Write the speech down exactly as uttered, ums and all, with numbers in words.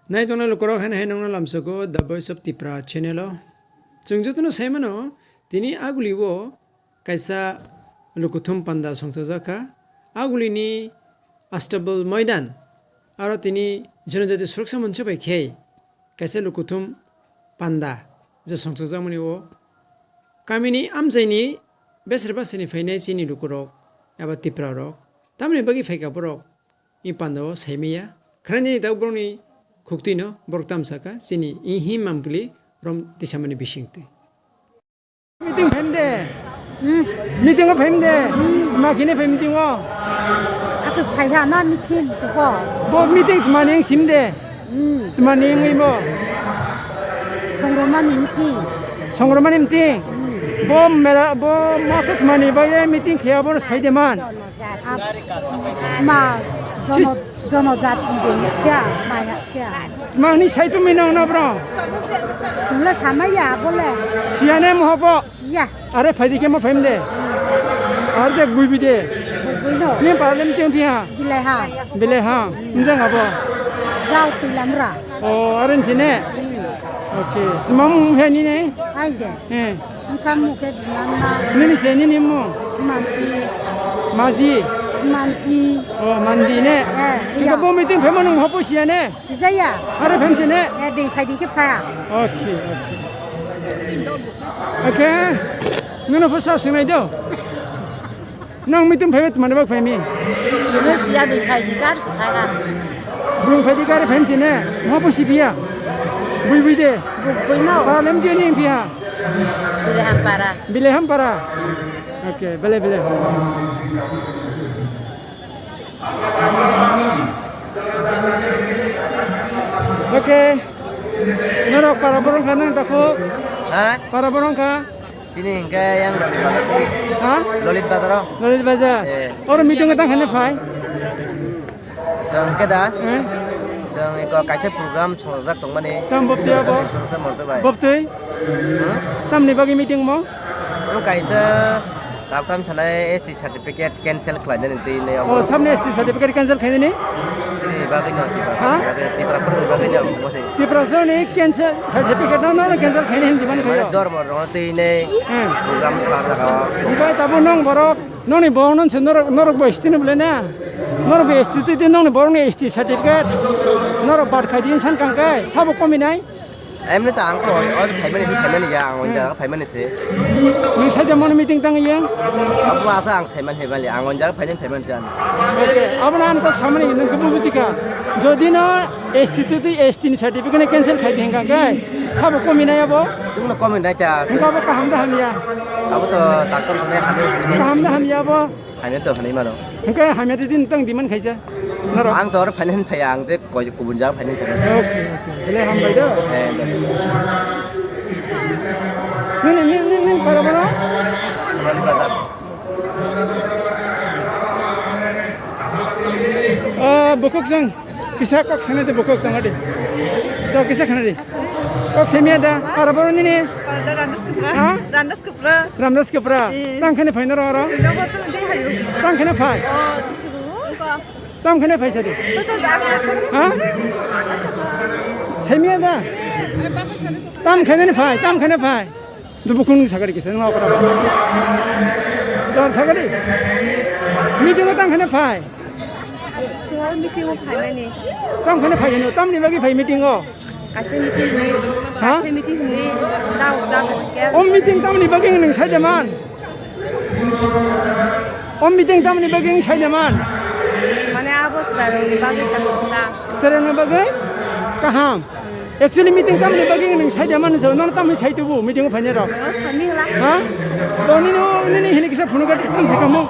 Nai tongnai lukurok, haino hai nongno lamsogo The Voice of Tipra channel o. Chwng jotono sai mano, tini aguli o kaisa lukuthum panda songchajak kha. Aguli ni Astabal Moidan, aro tini Janajati Suraksa Mancha bai khe kaisa lukuthum panda je songchajakmani o kamini amchaini besar basani phainai chini lukurok eba Tipra rok tamni bagwi phaikha borok i panda o saimaya. Khwnani dak borokni khuktwino borok tamsaka chini i him mampli rom tisamani bisingtwi. Meeting phaimde. Hmm. Meeting o phaimde. Hmm. Ma khini phai meeting o. Ako phaiha na meeting chuko. Bo meeting tmani ang simde. Hmm. Tmani ang bo. Songromani meeting. Songromani meeting. Hmm. Bo mela bo mata tmani ba ye meeting khia bo saide man. Ap-, ma, jono-, Sis- jonojati de, kya, maya, kya. Mangni sai tumi nang na bro? Sula sama ya, bole. Siya ne mo hopo? Siya. Are phaidi ke mo phaim de. Are de gui bi de. Gui gui no. Ni parlem tiang tiang. Bile ha. Bile ha. Njang abo. Jao tu lamra. O, are sine. Hmm. Okay. Mam he ni ne? Ai de. Eh. Ang samung khe biman ma. Nini se nini mung? Manti. Maji? Manti. Oh, Mandi ne? Eh, ika iya. Bo meeting phaima nung hopo siya ne? Sijaya. Are phaim se ne? Eh, beng phaidi khe pha. Okay, okay. Okay. Nuna pho sa sinai do. Nang meeting phaiwi tmani bak phaimi? Chwngno siya bini phaidi kar si phaiha. Bini phaidi kar phaim chine? Mo bo si phiya? Bui bui de? Bui bui no. Paralem de ni phiya? Bileham para. Bileham para? Okay, bele bele. Okay. Norok para borong kha nang dakhuk? Ha? Para borong kha? Sini hingke yang Lolit Bazar tei. Ha? Lolit Bazar o. Lolit Bazar. Eh. Oro meeting o tang hene phai. Chwng ke da? Eh? Chwng eko kaisa program songjak tongmani. Tam bopti abo? Soroksa moncho bai. Bopti? Hmm? Tamni bagwi meeting mo? Ano kaisa kakam sanai S T certificate cancel khlainani twi ne. Oh, abo. Samni S T certificate cancel khlainani? Chini bagwi no Tiprasa. Ha? Bagwi, Tiprasa ni bagwi no. Tiprasa ni cancel certificate no, no, no cancel khaini hindi man khayo. Mane dormo rok twi nei. Hmm. Program khar jaga o. Oke, tabo nong borok, noni borok non se norok, norok bo S T ni bole na. Norok bo S T twi twi noni borok ni S T certificate. Norok bad khai din san kang kai, sabo komi nai. Emni ta ang to, o phaimani, phaimani ya, ang Hmm. Jaga phaimani se. Nung sai da mon meeting tang yang? Abo asa ang saiman, saiman ya, ang jaga phaimani, phaimani se. Oke, abo na ang kok samani, nung kubu buji ka. Jodi no S T twi twi S T ni certificate cancel khai di hingka kai. Sabo komi nai abo? Sungno komi nai ta. Hingka abo kaham da hamya? Abo to takam thane hamya. Kaham da hamya abo? Hamya to hanai mano. Hingka hamya twi twi tang diman khaisa. Naro. Ang to oro phainai phaya, ang je koi kubun jaga phainai phaya. Oke, oke. Bele hambai do. Eh, do. Nini, nini, nini, nini, para, para? Amali bazar. Ah, bukuk jang. Kisa kok sana de bukuk tang adi. Do kisa khana di. Kok semia da. Para boro nini. Para da Ramdas Kapra. Ha? Ramdas Kapra. Ramdas Kapra. Eh. Tang khani phai noro oro. Sino hostel de hayu. Tang khani phai. Oh, tisibu. Tang khani phai sadi. Hostel da. Ha? Semia da. Tam khani phai, tam khani phai. Dubu kunu sagari kisa nang okra ba. Don sagari. Meeting o tang khani phai. Sir, meeting o phaimani. Tam khani phai no, tam ni bagi phai meeting o. Kaisa meeting ni, Ha? Kaisa meeting ni, dao jaga ni kel. O meeting tam ni bagi nung sai de man. O meeting tam ni bagi nung sai de man. Mane abo chwrai rok ni bagi kaham ta. Chwrai rok ni bagi kaham. Actually, meeting tamni bagwi nwng sai de mani sao, nono tamni sai tubu meeting o phainai rok? Nono sami hwla. Ha? To nini o, nini hini kisa phunuk gati phunuk si kamo.